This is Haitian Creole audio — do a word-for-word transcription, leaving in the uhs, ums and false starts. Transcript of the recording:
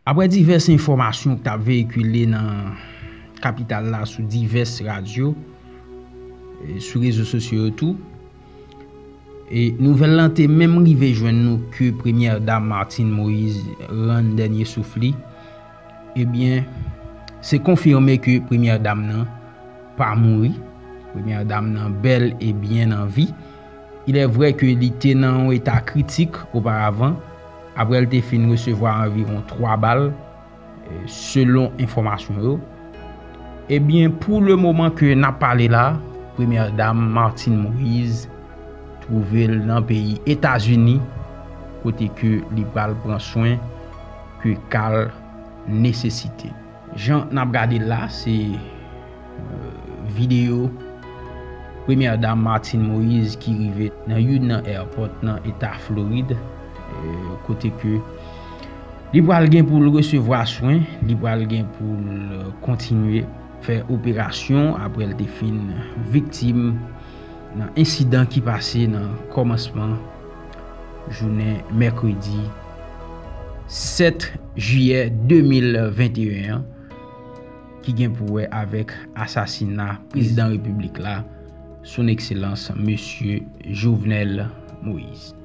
Apre divès enfòmasyon k t ap veyikile nan kapital la sou divès radyo, e sou rezo sosyo yo tou, e nouvèl lan te menm rive jwenn nou ke Premyè Dam Martine Moïse rann dènye souf li, ebyen, se konfime ke Premyè Dam nan pa mouri. Premyè Dam nan bèl e byen an vi. Il est vrai que li te nan yon eta kritik oparavan, apre l te fin resevwa anviwon twa bal, e, selon enfòmasyon yo. Ebyen, pou le moman ke n ap pale la, Premyè Dam Martine Moïse twouve l nan peyi Etazini, kote ke li pral pran swen ke ka l nesesite. Jan n ap gade l la, se, e, videyo Premyè Dam Martine Moïse ki rive nan youn nan airport nan eta Florid, e, kote ke li pral gen pou l resevwa swen, li pral gen pou l kontinye fè operasyon apre l te fin viktim nan ensidan ki pase nan kòmansman jounen mèkredi sèt jiyè de mil venteyen an, ki gen pou wè avèk asasina prezidan repiblik la, Son Ekselans Mesye Jovenel Moïse.